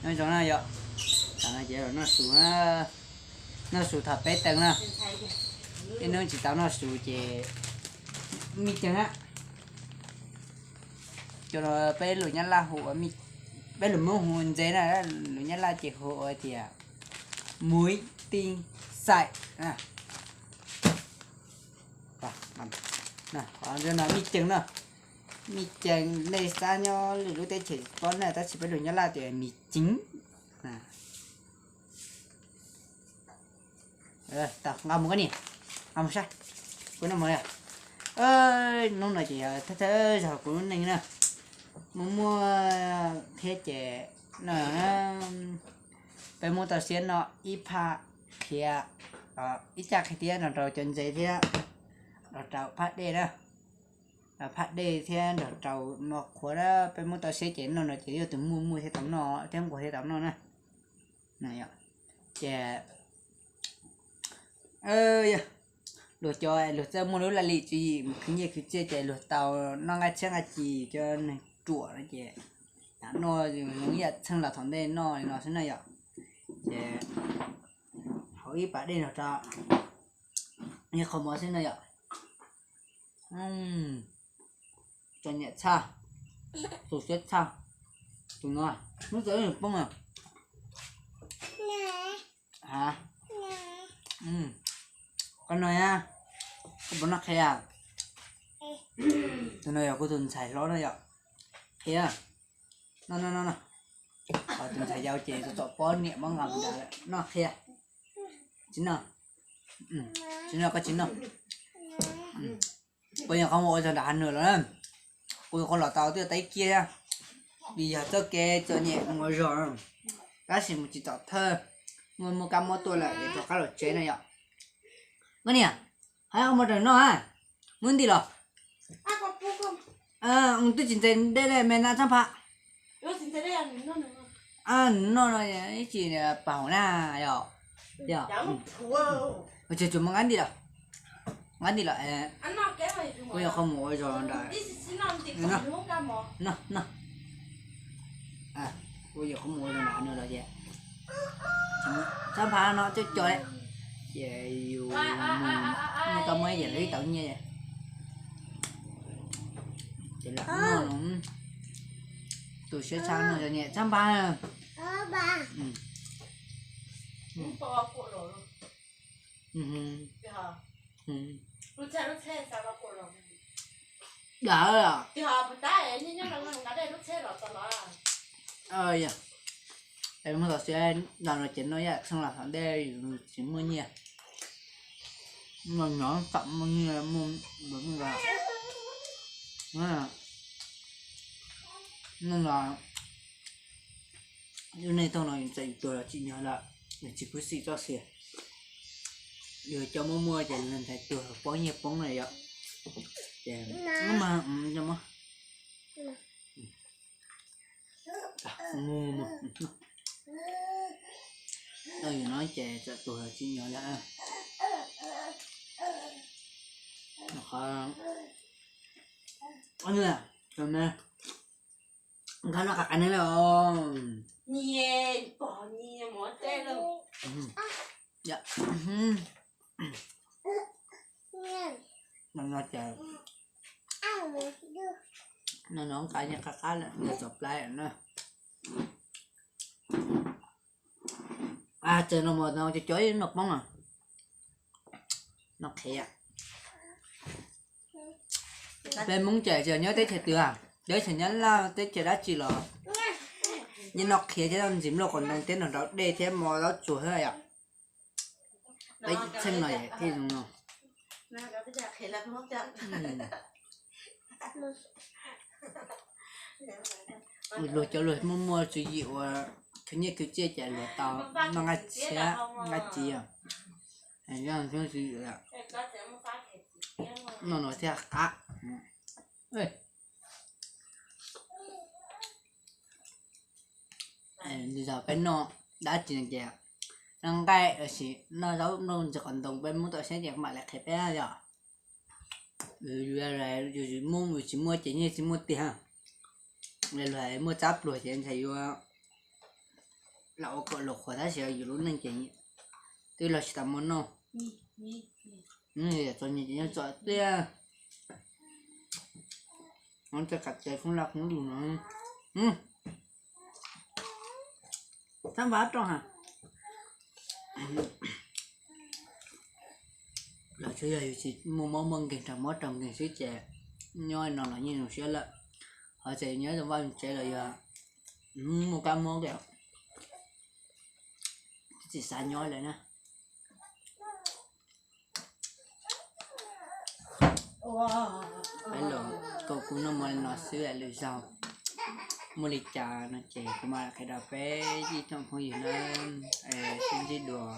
Nyob zoo na yom, tam no ces los noj su, noj su thaum peb teev na. Ib hnub tsis tau noj su ces mij ceeg na. Cov no peb lus Nyab Laj hu, peb lus Hmoob hu ntses na, lus Nyab Laj ces hu ua tias muib tij xaim. Qhov no mij ceeg na, mij ceeg nej xav nyob lwm lub teb chaws tsis paub na, tab sis peb lus Nyab Laj tias mì chính. Tau, nqa mus koj niam, nqa mus saib. Kuv noj mov li. Hnub no ces yog thawj thawj zaug kuv lub neej na, muaj muaj qhia ces no, peb muab tau siab noj ib phaj qhia, ib caj qhia thiab nrog rau cov ntses thiab nrog rau phaj dej na, phaj dej thiab nrog rau mov qhuav na, peb muab tau siab ces noj no ces yog tus muaj muaj thiaj tau noj thiab nquag thiaj tau noj na. Ces luag cov luag txawj muaj lub laj lim tswv yim mus khwv nyiaj khwv txiaj ces luag tau noj nqaij tshiab nqaij ci, cov neeg ruam no ces noj zoo ib yam txheej los thaum ntej noj li no xwb na yom. Ces haus ib pas dej nrog rau, ib qho mov xwb na yom. Txom nyem tshaj, tu siab tshaj. Tus no, hnub txawm poob a. Qhov no, koj puas noj qhiav? Tus no yog kuv tus ntxhais hlob no yom. Qhiav, noj noj noj. Tus ntxhais yau ces txom txom pob niam muab nqa mus da lawm, noj qhiav. Tsis noj, tsis noj, koj tsis noj. Kuv nyuam qhuav mus ua zog nram Hav Nuam los na, kuv nyuam qhuav los tau twb tau ib kiag thiab, vim yog txoj kev txom nyem mus ua zog, tab sis mus tsis txom thawj, muaj muaj kab mob tuaj lawm es rov qab los tsev no yom. Koj niam, hais qhov muag rau noj, muab nti los. Twb tsis ntxais dej me na Txhab Pha. Noj no ib tsis pas hauv na yom. Yog, tsis tsuas muaj nqab nti los, nqab nti los. Kuv yuav qhov mus ua zog nram, no, no. Kuv yuav qhov mus ua zog nram no los ces Txhab Pha no coj coj, ces yus mus tau muaj ib yam li tau nyiaj. Ces lam noj, tu siab tshaj no, txom nyem Txhab Pha. Dam, yog, es muaj txoj sia nram no ces noj ib yam txheej los thaum ntej yus tsis muaj nyiaj, noj nyob txom muaj nyiaj muaj, noj no, lub neej thaum no yus txawm yus tuag los tsim nyog lawm, yus tsis khuv xim txoj sia. Yus coj muaj muaj ces yus ntxhais tuag poob nyiaj poob na yom. Ces tau yus no ces txawm tuag los tsim nyog lawm. Qhov nkag no qab qab neeg lawm. No ces, no no qab qab lawm, nws txom plai na. Txawm no mas no cov cov ib no poob, no qhiav. Peb Hmoob ces tsis nyob teb chaws twg, teb chaws Nyab Laj teb chaws dab tsi los yeej noj qhiav thiab ntxim nplooj qos ntoo thiab nrog rau dej thiab mov zaub tsuag thiab yom. Peb txheej no thiaj zoo no. Luag cov luag muaj muaj tswv yim uas khwv nyiaj khwv txiaj ces luag tau noj nqaij tshiab nqaij ci os. Noj no thiaj qab. Zog peb noj dab tsi no ces noj nqaij los sis noj zaub noj ntsis qos ntoo peb Hmoob tau siab ces mam li qhia peb yom. Yus muaj yus tsis muaj ces nyiaj tsis muaj tiag. Luag muaj tsab pluag ces ntshai yuav Lam ua kom luag qhuas tab sis yus lub neej ces twb los tsis tas muaj noj. Txom nyem ces nyob txom tiag. Muab tej qab tes khoob laj khoob lug no, thab npab roj ha. Los tsuas yog yus tsis muaj mob muaj nkeeg, raug mob raug nkeeg xwb ces nyob no los yeej zoo siab lawm. Ho txawm nyob vaj tsev los yog muaj kab mob twb tsis xav nyob lawm na. Peb los kom kuv noj mov li no xwb, lwm zaug muaj li cas no ces kuv mam qhia rau peb ib tsoom phooj ywg na, sib ntsib dua.